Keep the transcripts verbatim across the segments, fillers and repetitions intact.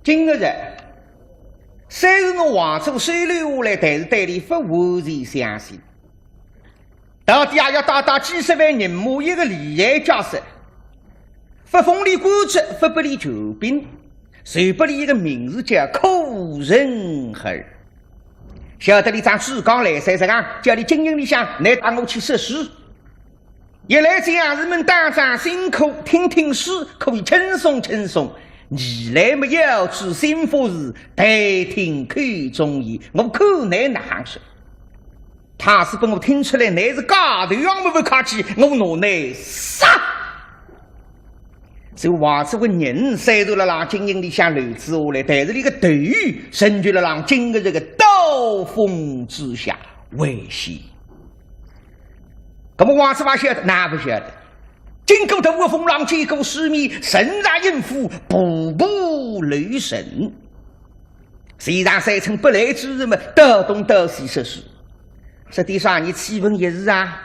今日，虽然我王佐收留下来，但是对俚勿完全相信。到底也要带带几十万银马，一个厉害角色，勿封俚官职，勿拨俚权柄，就拨俚一个名字叫苦人儿。晓得俚张志刚来三，实梗叫俚进营里向，倷带我去说书。 一来将士们打打辛苦，听听书，可以轻松轻松；二来么要知心腹事，待听口中言。我看倷哪哼说。倘使拨我听出来倷是假头样么勿客气，我拿倷杀！所以王佐个人虽然辣浪金营里向留仔下来，但是俚个头仍旧辣浪金兀术个刀锋之下，危险。 那么王佐勿晓得，哪勿晓得？经过大风浪，见过世面，人在应付，步步留神。虽然三寸不烂之日么，到东到西说书，说点啥呢？气氛也是啊，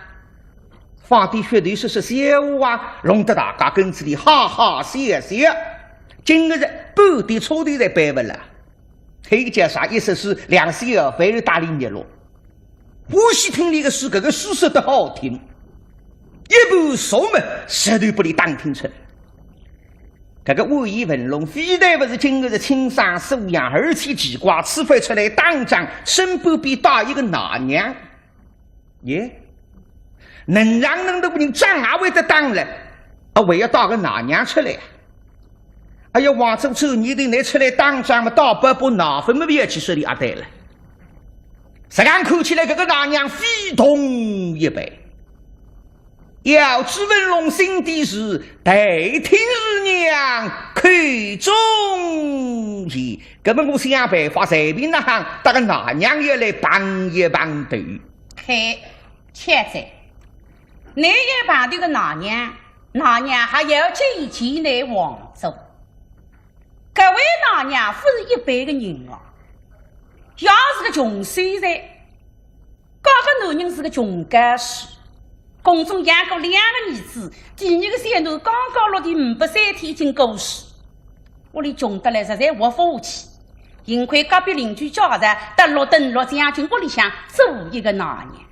放点噱头说说笑话啊，弄得大家跟仔俚哈哈笑笑。今个是半点差头侪扳勿了。 搿个叫啥意思？是两小番头搭俚热络，欢喜听俚个书，搿个书说得好听，一般说么舌头拨俚打听出来。搿个完颜文龙非但勿是今个是亲生素养，而且奇怪，此番出来打仗，身边边带一个奶娘。 耶，能让能多个人长啊会得打了，啊，还要带个奶娘出来啊？哎呀，王佐转念头，倷出来打仗么，带包包奶粉么，覅去说俚阿呆了。实梗看起来，搿个奶娘非同一般。要知文龙心底事，待听二娘口中言。搿么我想办法，随便哪哼，搭个奶娘也来碰一碰头。 嘿，巧哉，倷要碰头个奶娘，奶娘还要见见倷王佐。搿位奶娘勿是一般个人哦，也是个穷秀才，嫁个男人是个穷教师，宫中养过两个儿子，第二个小囡刚刚落地呒不三天已经过世，屋里穷得来实在活勿下去，幸亏隔壁邻居家人搭陆登陆将军屋里向做一个奶娘。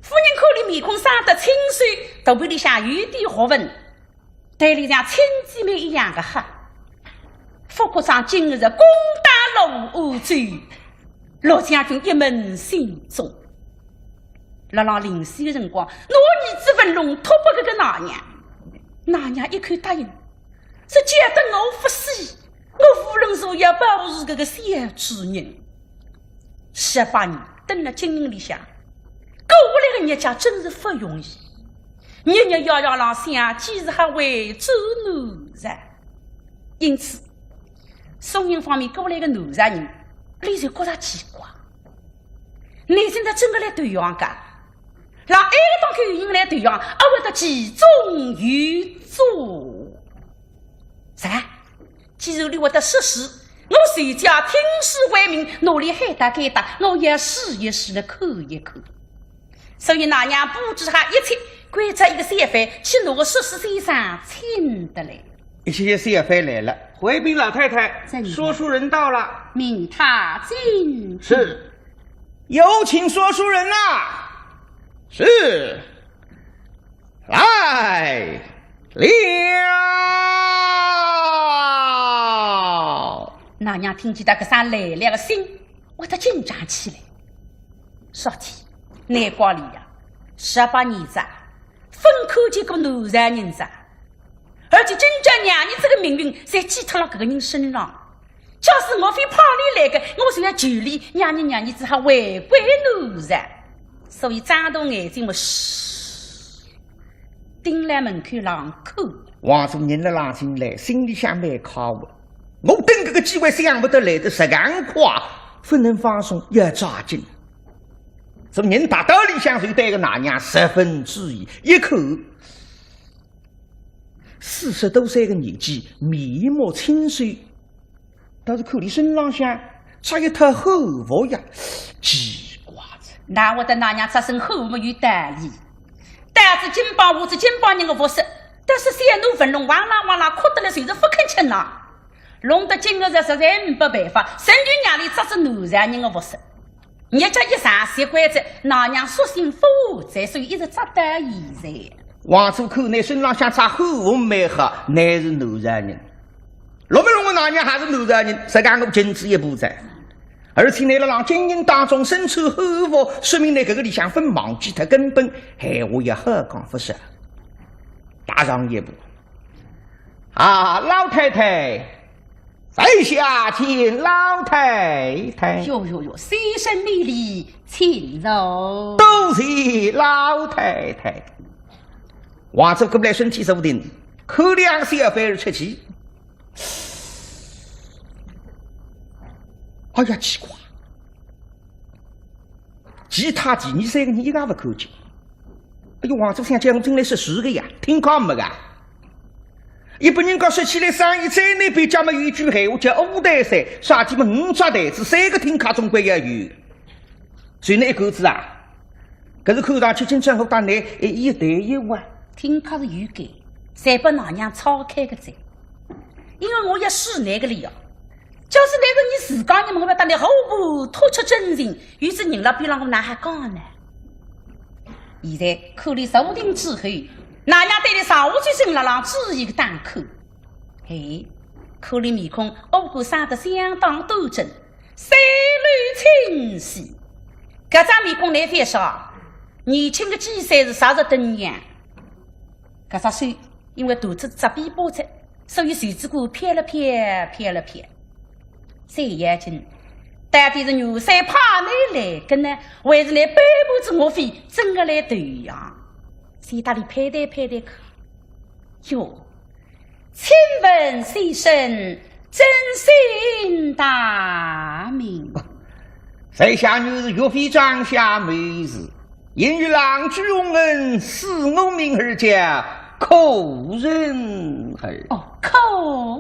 夫人看俚面孔生得清秀，肚皮里向有点学问，对俚像亲姊妹一样个好。勿过张金兀术攻打洛阳安州，陆将军一门心中。辣浪临死个辰光，拿儿子文龙托拨搿个奶娘，奶娘一口答应， 是只要得我勿死，我无论如何要保护搿个小主人。十八年蹲辣金营里向，过下来个日脚真是勿容易，日日夜夜浪想，几时还回转南朝。因此，宋营方面过来个南朝人，俚就觉着奇怪。 倷现在真个来投降个？辣埃个当口有人来投降，阿会得其中有主？啥？既然俚会得说书，我就叫听书为名，拿俚喊到该搭，我也试一试了，看一看。所以奶娘布置好一切，关照一个小番去拿个说书先生请得来。一些小番来了，回禀老太太，在里面。说书人到了。命他进去。是。 有请说书人呐。是，来了。奶娘听见搿个声来了个信，会得紧张起来。说起，难怪俚呀，十八年哉，朆看见过男人哉。 而且今朝娘儿子个命运侪寄托辣搿个人身浪。假使我非派俚来个，我就要求俚，让伲娘儿子还回归南朝。所以张大眼睛么，嘘，盯辣门口浪看。王佐人辣浪进来，心里向蛮快活。我等搿个机会想勿得来得实梗快，勿能放松，要抓紧。所以人踏到里向就对个奶娘十分注意，一看， 四十多岁个年纪，面目清秀，但是看俚身浪向着一套汉服呀，奇怪哉。哪会得奶娘着身汉服有道理？带仔金榜，换仔金榜人个服饰，但是小囡文龙哇啦哇啦哭得来，就是勿肯吃奶。弄得今朝实在没办法，甚至让俚着仔男人的服饰。日脚一长，习惯仔，老娘索性勿换，再所以一直着到现在。王佐看俚身浪向着汉服蛮好，乃是男人。弄么弄么老娘还是男人，实梗我进仔一步哉。而且俚辣浪军营当中身穿汉服，说明俚搿个里向勿忘记脱根本，闲话也好讲勿少。踏上一步，啊，老太太，在下见老太太。哟哟哟，先生免礼，请坐。多谢老太太。王佐过来身体坐定，看两小番儿出去。哎呀，奇怪，其他第二三个人一个也勿看见。哎哟，王佐想叫我进来说书个呀，听讲没个。一般人家说起来生意再难，边家么有一句闲话叫五台山，啥地方五只台子，三个听客总归要有。所以呢，一个子啊，搿是看上去今朝我搭俚一一对一啊。听客是有个，侪拨老娘吵开个哉。因为我要说那个理由，就是那个你自家人么勿搭俚互不突出真情，有只人辣边浪我哪哈讲呢？现在看俚坐定之后，老娘对俚上下去身浪浪注意个打看。哎，看俚面孔五官生得相当端正，三绺清秀。搿张面孔来介绍，年轻个几岁是啥子等样？搿只手因为肚子只臂膊子，所以袖子管飘了飘，飘了飘。最要紧，到底是元帅派俚来个呢，还是来背叛仔岳飞，真个来投降？先搭俚攀谈攀谈看。哟，请问先生尊姓大名？在下原是岳飞帐下谋士，因遇郎主洪恩，赐我名而叫柯仁儿。哦，柯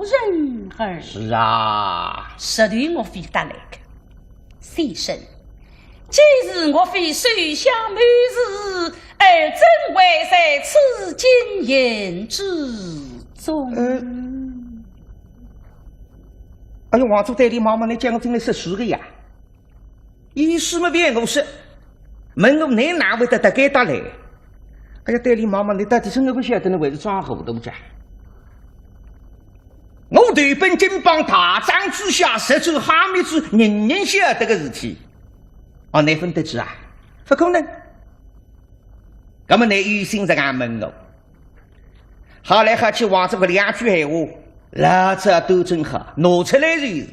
仁儿。是啊。实头岳飞搭来个。先生，既是岳飞手下谋士，尔怎会在此军营之中？呃，哎呀，王佐对俚望望，倷叫我进来说书个呀？意思么勿要我说，问我倷哪会得搭该搭来？哎呀，对俚望望，倷到底真个勿晓得呢，还是装糊涂哉？我投奔金邦大帐之下，实在哈密子人人晓得个事体。哦，倷勿得知啊？勿可能。葛么倷有心实梗问我。好来好去，王佐搿两句闲话，老早都准好，拿出来就是。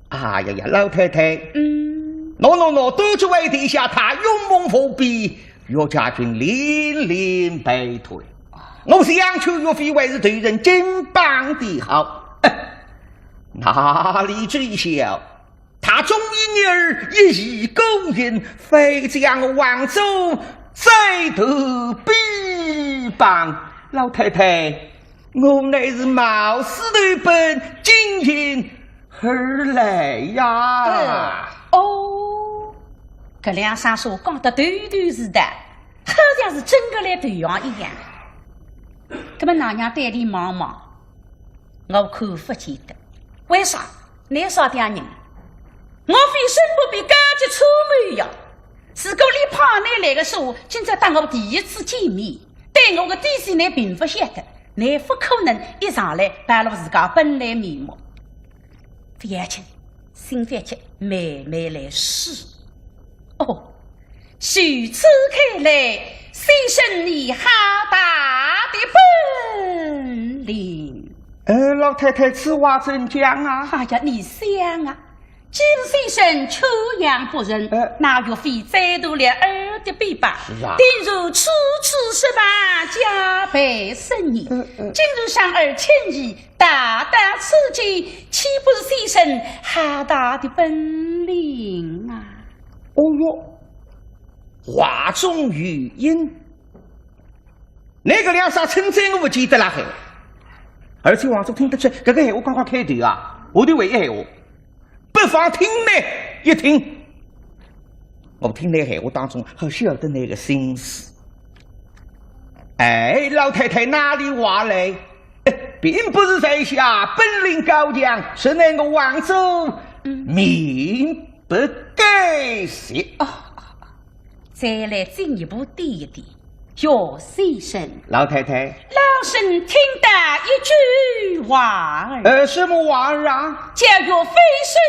哎呀呀，老太太，嗯。喏喏喏，都只为殿下他勇猛无比，岳家军连连败退。我想求岳飞还是投奔金邦的好。哎，哪里知晓，他终于女儿一意孤行，非将王佐再投边邦。老太太，我乃是冒死投奔金营而来呀。哎，哦，搿两声说讲得头头是道，好像是真个来投降一样。葛么老娘对俚望望，我看勿见得。为啥？倷啥点人？岳飞身旁边高级参谋呀，如果俚派倷来个说话，今朝搭我第一次见面，对我个底细倷并勿晓得，倷勿可能一上来暴露自家本来面目。勿要紧，心勿急，慢慢来说。哦，如此看来，先生你好大的本领。呃，老太太，此话怎讲啊？哎呀，你想啊，既是先生出洋不成，呃。那岳飞再投了尔的边邦，是啊。定然处处设防，加倍森严。嗯，嗯。今日上尔歉意，大胆出击，岂不是先生好大的本领啊？哦哟，话中有音。倷搿两声称赞我勿见得啦嘿。而且王佐听得出，搿个闲话刚刚开头啊，下头还有闲话。不妨听呢，一听。我听倷闲话当中，好晓得倷个心思。哎，老太太哪里话来？哎，并不是在下本领高强，实乃我王祖命不该邪。哦，再来进一步点一点。岳先生，老太太，老身听得一句话儿。呃，什么话儿啊？叫岳飞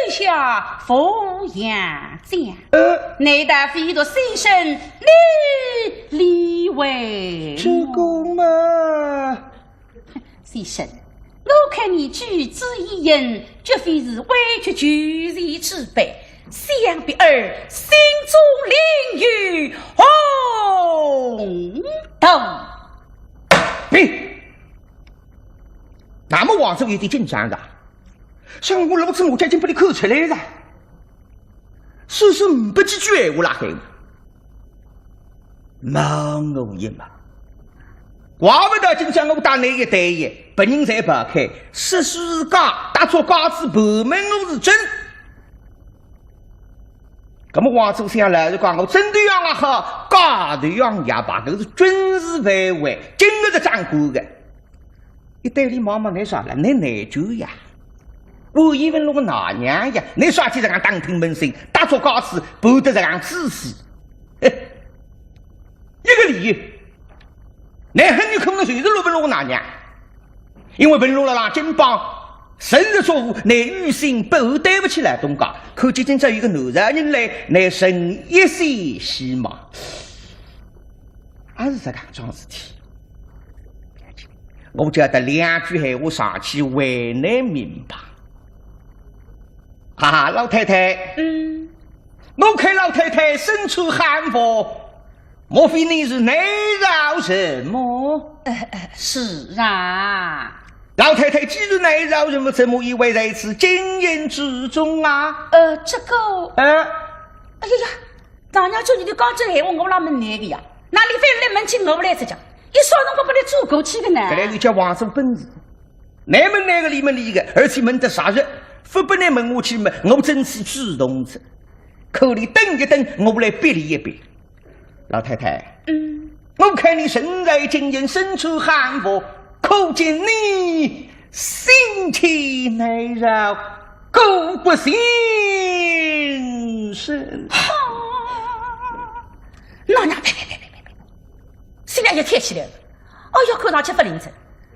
手下无洋将。呃，难道非岳先生你理会？这个嘛，先生，我看你举止一言，绝非是畏惧巨人之辈，想必儿心中另有宏图。嘿，那么王叔有点紧张的，像我老子母亲已经被你看出来了。 是是，呒不几句闲话拉黑。望我一望，怪不得今朝我搭倷一对一，别人侪跑开，说是假，搭错架子盘问我是真。那么王叔想，老实讲，我真头样也好，假头样也罢，搿是军事范围，经得得掌管的。 一对俚望望，倷啥了？倷内疚呀？我一文龙个奶娘呀，倷啥体实梗当听门生，搭错架子，盘得实梗仔细。嘿，一个理由，倷很有可能就是陆文龙个奶娘，因为文龙辣辣金邦，甚至说倷于心不安，对不起老东家，看见今朝有个男人来，倷存一线希望。 还是实梗桩事体。我叫得两句闲话上去为倷明白。啊，老太太，嗯。我看老太太身穿汉服，莫非你是内朝人么？呃，呃，是啊。老太太既是内朝人么，怎么也会在此金营之中啊？呃，这个，呃。哎呀呀， 大娘叫你的刚正闲话，我哪问倷个呀？哪里非来问起我来哉讲？一啥辰光拨倷做过去的呢？搿来就叫王叔本事，倷问倷个，俚问俚个，而且问得煞实，勿拨倷问下去嘛，我真是主动哉。可俚等一等，我来逼俚一逼。老太太，嗯。我看你身在金营，身穿汉服，可见你心气难饶，口不心生。哈！那那，别别别别别别，心里也跳起来了。哎哟，看上去勿灵哉。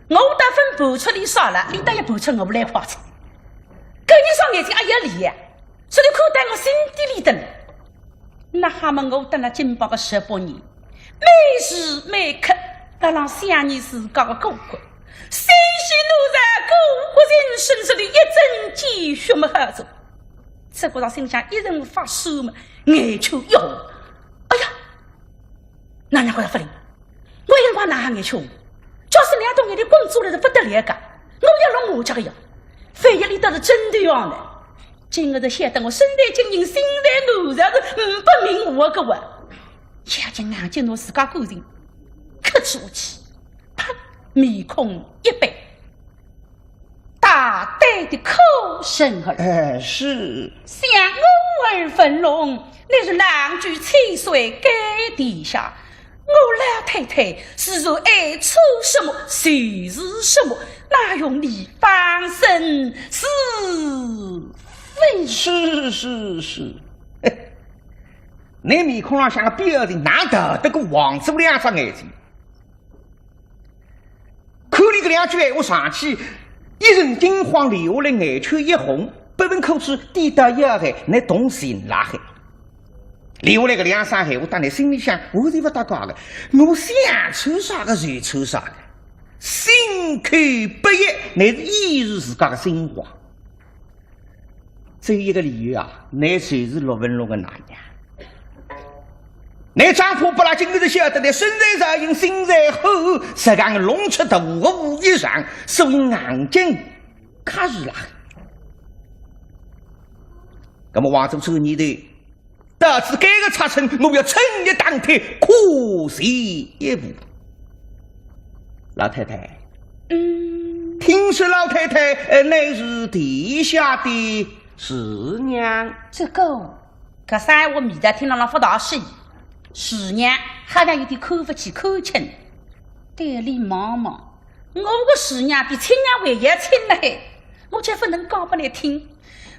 我倒勿盘出俚啥了，俚倒也盘出我来快哉。搿一双眼睛，哎呀，厉害！说得看得我心底里的了。 那哈么我蹲辣金邦个十八年，每时每刻辣浪想念自家个哥哥，心系奴才，哥哥人生是里一针见血么好哉。只觉着心里向一阵发酸么，眼圈一红。哎呀，哪能觉着勿灵？ 我有辰光哪哈眼圈红？假使两道眼泪滚出来是勿得了个，我要落马脚个呀。万一俚倒是真头样呢？今日是晓得我身在金营，心在奴才，是呒不名望个哇。眼睛眼睛拿自家感情刻出去，啪，面孔一板。 大胆的畜生儿！哎，是。想我儿文龙，乃是浪迹千岁该殿下，我老太太自然爱出什么就是什么，哪容你放生是非？是，是，是。倷面孔浪向个表情，哪逃得过王叔两只眼睛？ 看俚搿两句闲话上去，一阵惊慌，连下来眼圈一红，拨人看出点到要害，倷动心辣海。连下来搿两声闲话，当倷心里向，我是勿搭界个，我想穿啥个就穿啥个，心口不一，乃是掩饰自家个心慌。 只有一个理由啊，倷就是陆文龙个奶娘。倷丈夫拨拉金兀术晓得倷身在曹营心在后，实梗弄出大祸一场，所以硬劲卡住了。那么王叔转念头，到仔该个差生，我要趁热打铁，快些一步。老太太，嗯。听说老太太，呃，乃是殿下的 是娘。这个，搿三个字听了老夫大喜，是娘，好像有点看勿起看轻。对俚望望，我个师娘比亲娘还要亲了嘿，我却不能讲拨你听，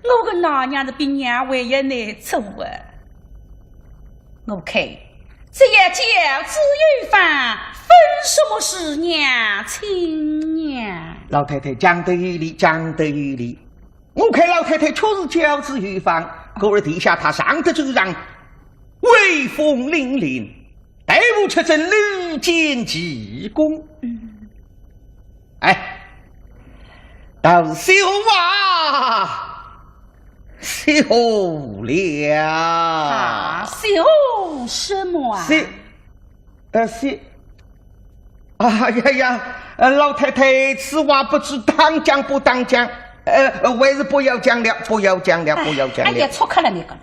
我个奶娘是比娘还要难做啊。我看，只要教子有方，分什么师娘亲娘。老太太讲得有理，讲得有理。我看老太太确实教子有方，故而殿下他上得奏章，威风凛凛， 待我出征，立见奇功。哎，倒是谢啊，谢了。啊，谢什么啊？谢，呃，谢，哎呀呀，呃，老太太，此话不知当讲不当讲，呃，呃，还是不要讲了，不要讲了，不要讲了。哎呀，错开了那个。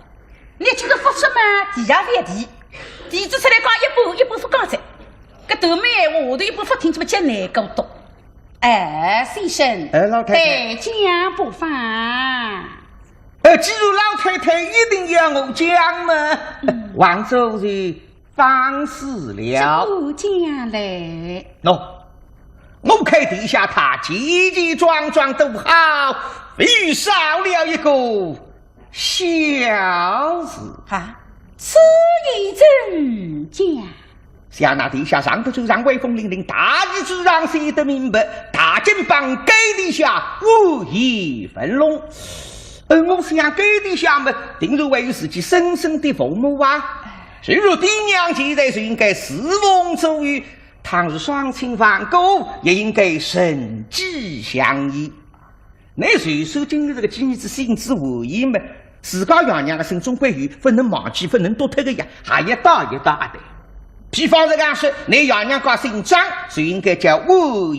你这个不说嘛，提也不要提，提仔出来讲一半，一半不讲哉。搿段闲话下头一半不听，怎么叫难过多？哎，先生，哎，老太太。待讲不妨。呃，既然老太太一定要我讲嘛，王祖就放肆了。这个讲来。喏，我看殿下他健健壮壮都好，又少了一个 孝字。啊，此言怎讲？想那殿下上得奏章威风凛凛，大意之上写得明白，大金榜该殿下无意文龙。呃，我想该殿下嘛，定然还有自己生身的父母啊。谁若爹娘健在，就应该侍奉左右；倘若双亲亡故，也应该承继香烟。 乃就算今日这个继儿子姓之完颜嘛，自家爷娘的姓总归有，不能忘记，不能丢脱的呀，还要带一带啊的。比方说讲说，乃爷娘家姓张，就应该叫完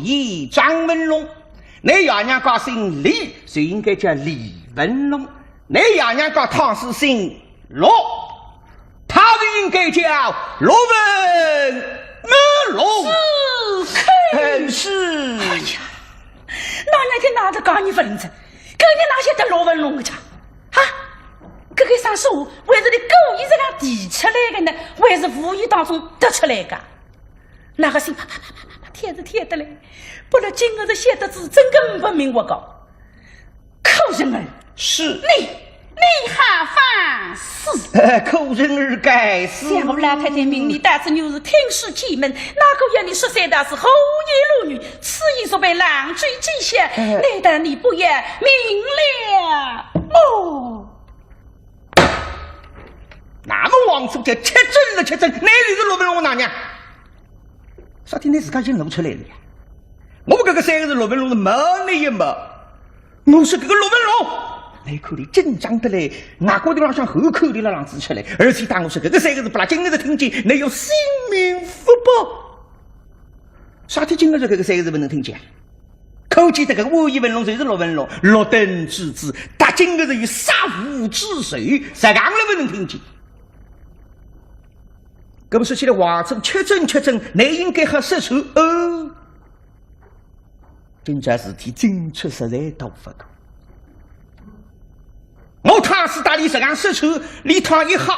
颜张文龙；乃爷娘家姓李，就应该叫李文龙；乃爷娘家倘使姓陆， 他就应该叫陆文文龙。是，嗯，是。哎呀，哪能天哪，这讲你不灵哉，搿天哪晓得陆文龙个家？啊，搿个啥说话，还是你故意这样提出来的呢，还是无意当中得出来的？那个心啪啪啪啪啪啪跳着跳的嘞，不然今日是晓得是真个不明我讲。 苦人儿。是。你，你好放肆！呃，苦人儿该死。想我老太太命你带仔女儿听书解闷，哪个要你说三道四，胡言乱语，此言若被郎中知晓，呃。难道你不要命了？哦。那么王祖就吃准了，吃准，乃就是陆文龙哪娘。啥体你自家已经露出来了呀？我搿个三个字陆文龙是没你也没。 我说搿个陆文龙，乃口里紧张得来，外加头浪向还口里了浪子出来，而且当我说搿个三个字，拨拉今日听见，乃有性命福报。啥体今日搿个三个字不能听见？可见得搿个完颜文龙就是陆文龙，陆登之子，搭今日是有杀父之仇，实梗了不能听见。搿么说起来，王祖吃准吃准，乃应该好说出哦。 今朝事体进出实在大勿过。我倘使搭俚实梗说出，俚倘一吓，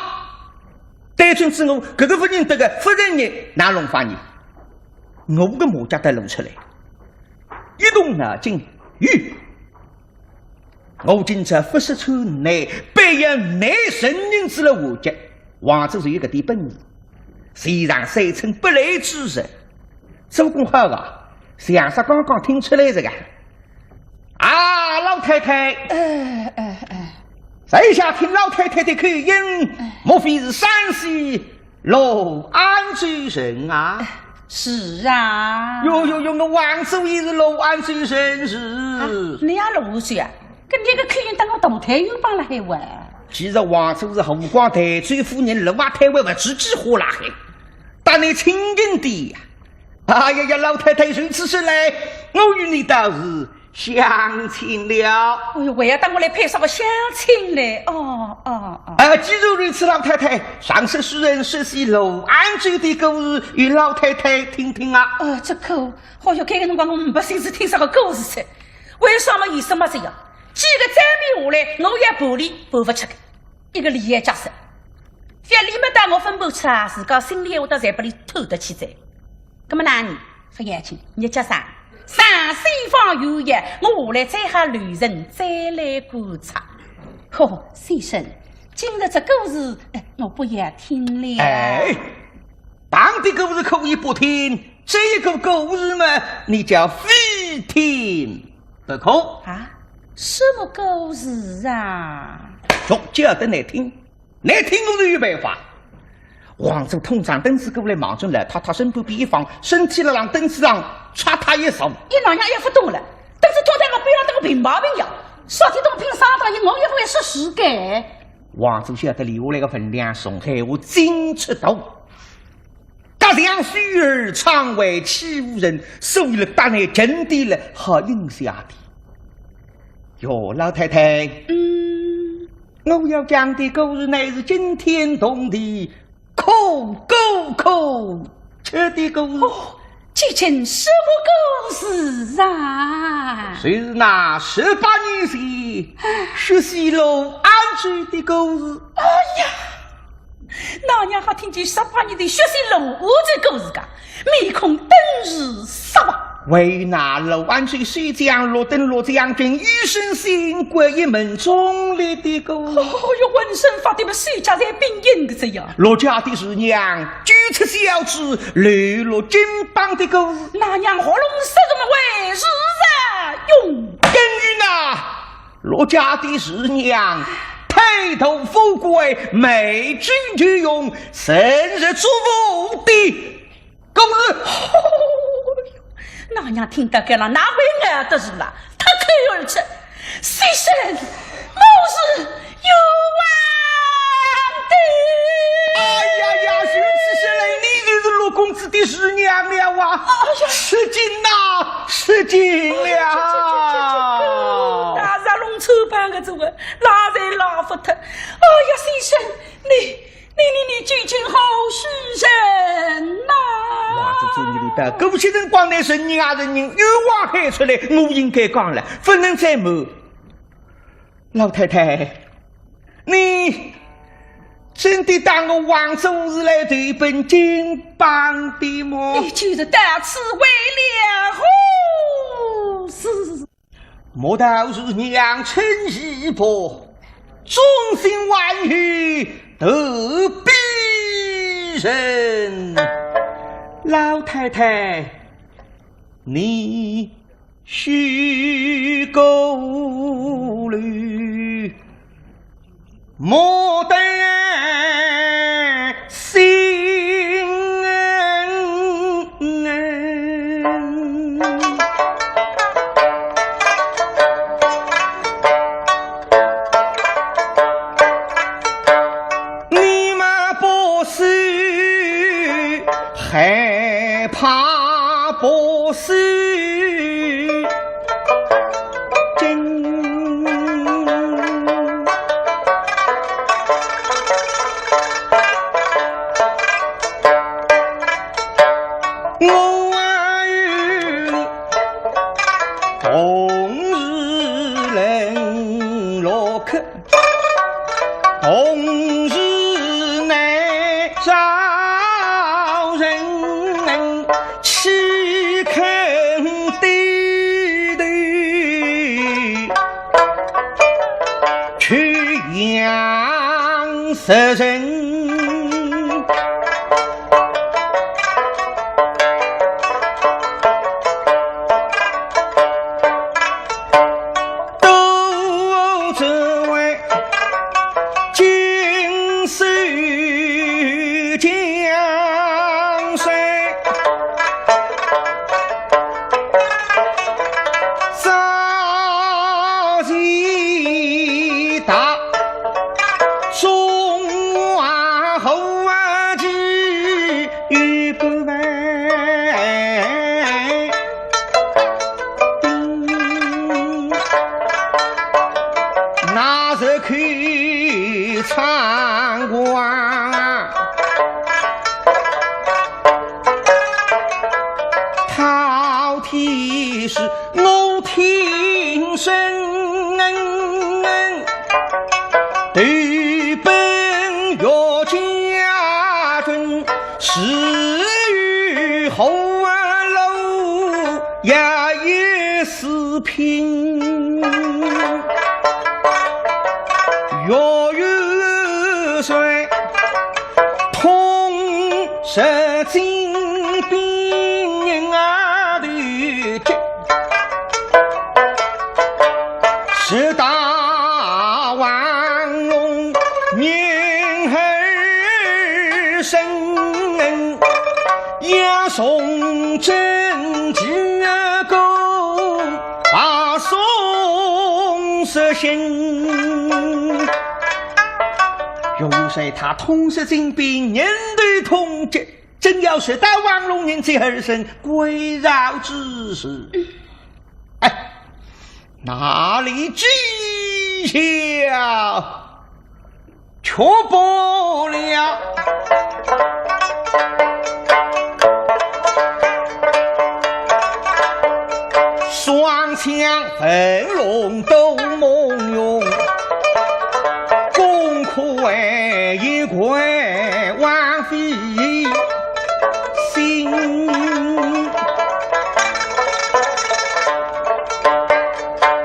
对准仔我搿个勿认得个勿承认，哪弄法呢？我个马脚搭露出来，一动脑筋，咦，我今朝勿说出来，必要难承认仔了下脚。王祖是有搿点本事，全场三寸不烂之舌。 做功好啊，像煞刚刚听出来这个。啊，老太太。哎，哎，哎。在下听老太太的口音，哎。莫非是山西六安州人啊？哎，是啊。哟哟哟，我王祖也是六安州人士。啊，你也六安州啊？搿你个口音搭我大太有帮了海哇。其实王祖是湖广台州府人，六安台湾勿知几化了海，搭你亲近点呀。 哎呀呀，老太太如此说来，我与你倒是相亲了。哎哟，还要搭我来配上个相亲嘞。哦，哦，哦。啊，既然如此，老太太，常说书人说些六安州的故事，与老太太听听啊。呃，这个，哦哟，搿个辰光我没心思听啥个故事噻。为啥么？有啥么事呀？几个赞美下来，我也盘里盘勿出个。一个厉害角色，覅俚么搭我分拨出啊，自家心里闲话侪拨俚透得去哉。 葛么哪能？勿要紧，日脚长，山西方有约，我下来再好留神，再来观察。嚯，先生，今日这故事，哎，我不要听了。哎，别的故事可以不听，这个故事嘛，你叫非听不可。啊？什么故事啊？喏，叫得你听。 你听我是有办法。王佐通上凳子过来，望准老太太身边边一放，身体辣浪凳子上，嚓嗒一坐。伊哪能也勿懂了？凳子拖到我边浪，搭个平毛平样，说起东拼啥东西，我也勿会说实个。王佐晓得留下来个分量，从海河进出大。搭上手儿，常为欺负人，所以了，搭你真的了，好应下的。哟，老太太，嗯。 我要讲的故事乃是惊天动地、可歌可泣的故事。哦，究竟什么故事啊？就是那十八年前，哎。血洗罗安州的故事。哎呀，哪能好听见十八年前血洗罗安州故事个？ 面孔顿时煞白。为那罗安州守将陆登陆将军，一身新官一门忠烈的故事。哦哟，浑身发抖，手脚侪冰冷个这样。陆家的厨娘救出小主，流落金邦的故事。那娘喉咙失声为是啊，用。等于那陆家的厨娘，贪图富贵，卖酒求荣，深入猪窝的 故事。哦哟，那娘听到该了，哪会挨得住啦？脱口而出：“先生，我是冤枉的。”哎呀呀，如此说来，你就是陆公子的厨娘了啊！哎呀，失敬呐，失敬了。哎呀，这，这，这，这，这，大家弄错半个这个，拉侪拉不脱。哎呀，先生，你 你，你，你究竟好许人呐！哇，这，这，你的，过去辰光呢，人人啊人人，冤枉喊出来，我应该讲了，不能再瞒。老太太，你真的当我王佐是来投奔金邦的么？你就是到此为了何事？ 莫道是娘亲义薄，忠心万一得罪人。老太太，你须顾虑。 莫担心。你们不是害怕，不是 真。我与你同是人落客，同是难找人，岂肯低头 去养食人。都只为金手江山。 朝夕大，中华和气不败。那是去唱官。 饕餮是我听声，投奔岳家军，是与后路也四品，岳元帅，通直进兵营啊的急，直到王龙面而身。 也从征之后把宋失信。岳元帅他痛失金兵，人头痛疾，正要直到王龙面前而身归饶之时，哎，那里知晓 却不了。双枪分龙斗梦勇，功亏一篑枉费心。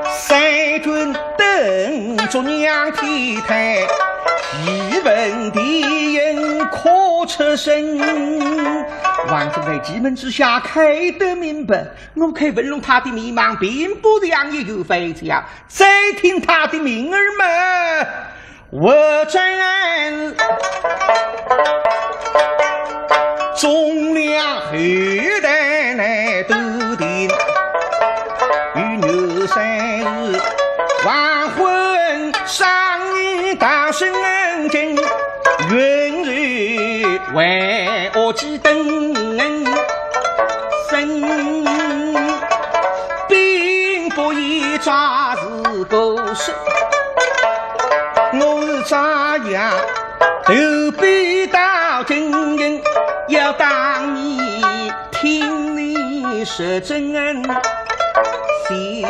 三军 等着娘天台，一问地人可出声。王正在急闷之下开得明白，我看文龙他的面貌并不像一个坏将，再听他的名儿嘛，我真 忠良后代来斗定，与元帅是黄昏上衣大圣恩情，云雨为我几等人生，并不以抓是狗屎，我是抓呀。 投奔到京城，要当面听你说真情。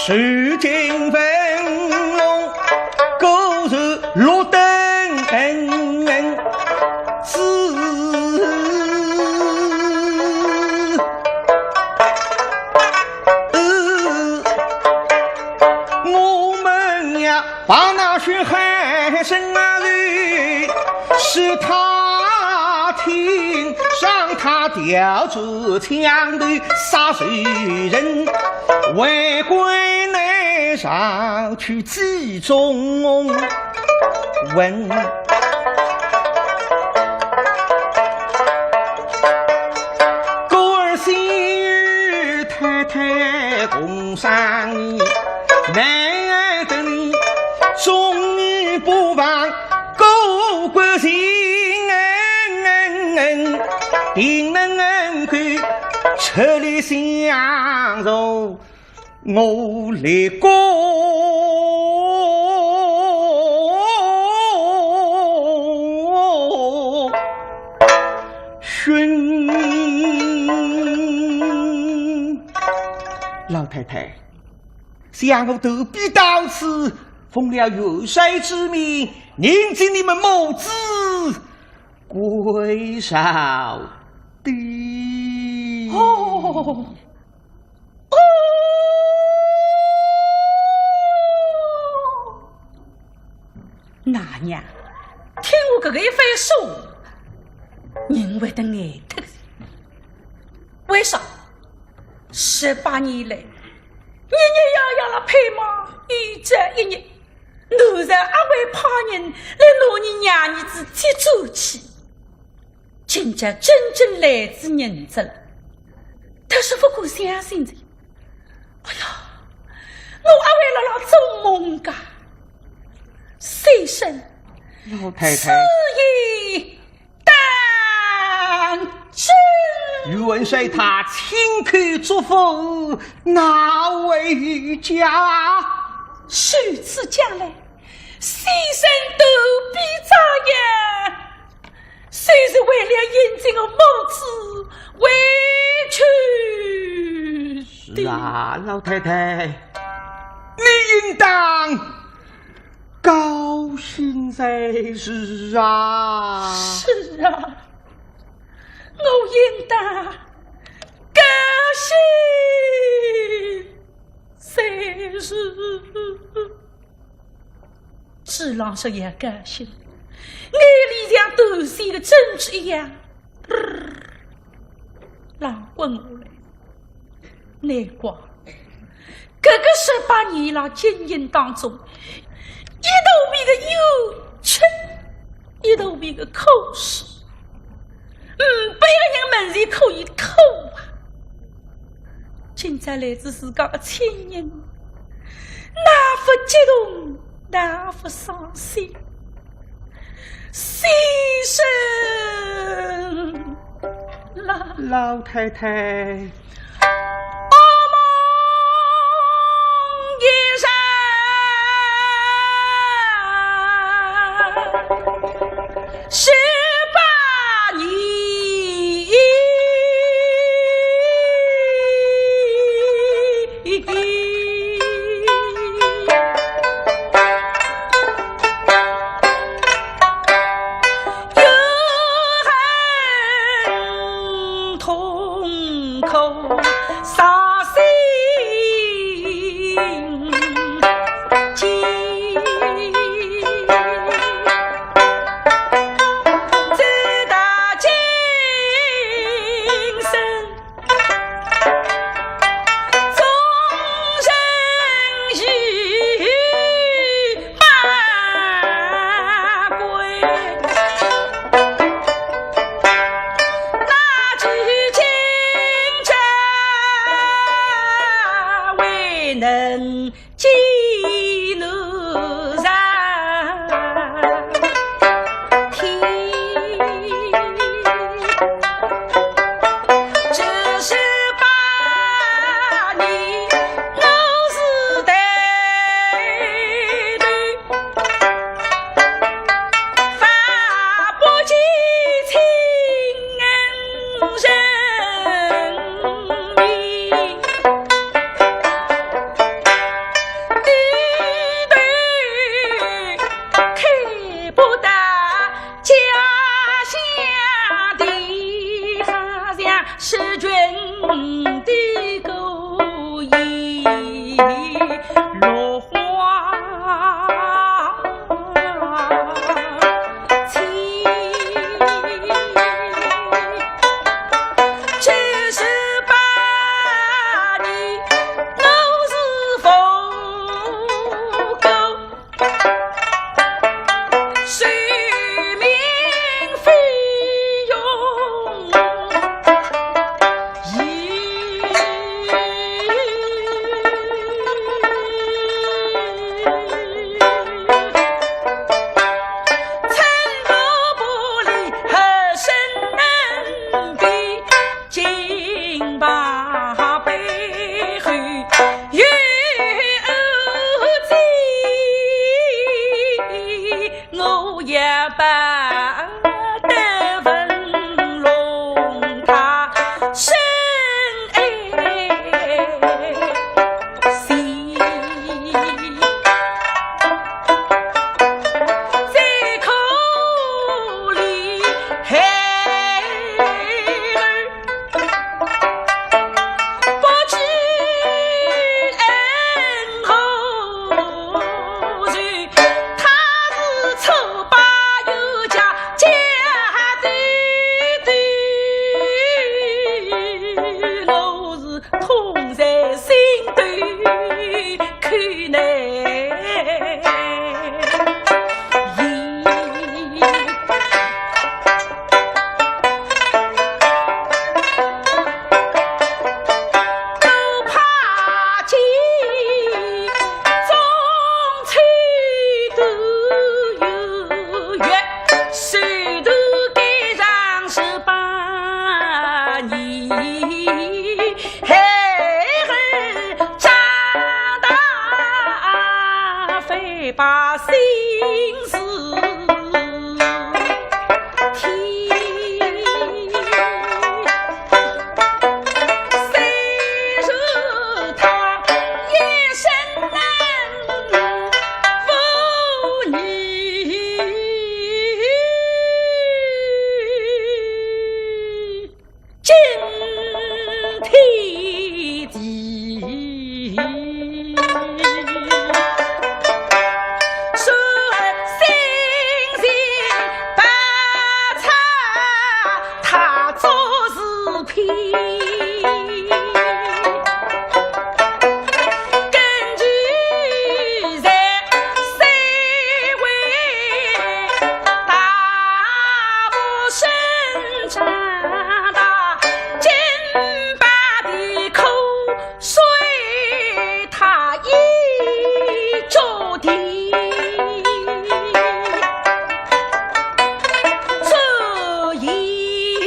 如今文龙果然落得恩恩之 我们呀，把那血海参啊，是他听，让他调转枪头杀仇人，为官难上去 集中问。故而先与太太共商议，难得你忠义不忘故国情，定能够出力相助。 我立功勋。老太太，想我投奔到此，奉了元帅之命，迎接你们母子归赵的。哦， 哦，奶娘，听我搿个一番说话，人会得呆脱。为啥？十八年来，日日夜夜辣盼望有朝一日，奴才阿会派人来拿伲娘儿子接转去。 今朝真正来仔日子了，但是勿敢相信哉。哎呀，我阿会辣辣做梦噶？先生，老太太，此言当真。宇文帅他亲口嘱咐，哪会假？如此讲来，先生投奔赵阳， 就是为了迎接我母子回去的。是啊，老太太，你应当高兴才是啊。是啊，我应当高兴才是。朱郎说也高兴，眼泪像断线的珍珠一样，浪滚下来。难怪 搿个十八年浪经营当中，一肚皮个冤屈，一肚皮个苦水，嗯，没有人门前可以吐啊。今朝来仔自家个亲人，哪副激动，哪副伤心。 先生啦。老太太。等长大，金榜题科，随他一脚地。这一之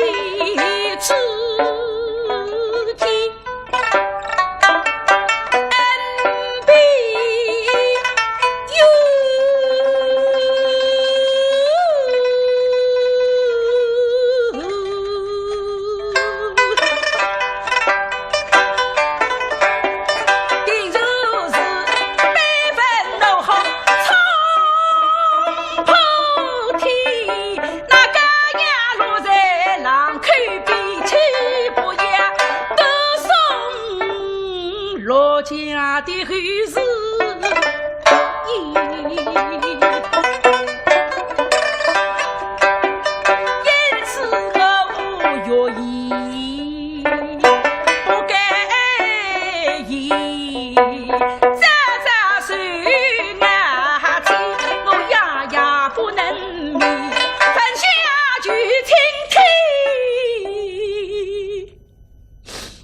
间，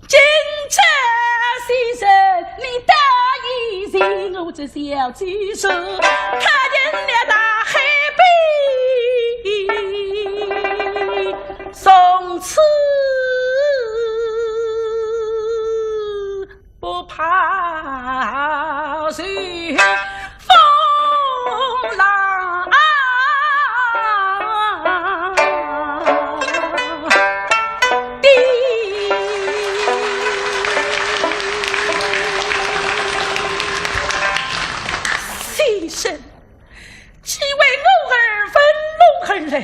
今朝先生，你大义情，我这小姐说，她进了大海边，从此不怕受风浪。 先生，既为我儿问路而来，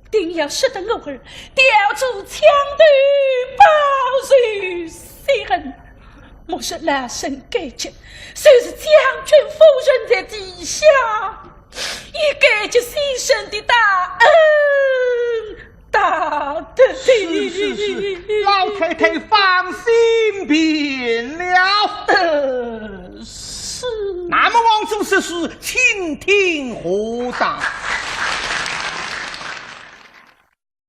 定要识得我儿，吊足枪头报仇雪恨。我是老身该急，就是将军夫人在地下，也感激先生的大恩大德。是，是，是，老太太放心便了。呃，是。那么王佐说书，请听下档。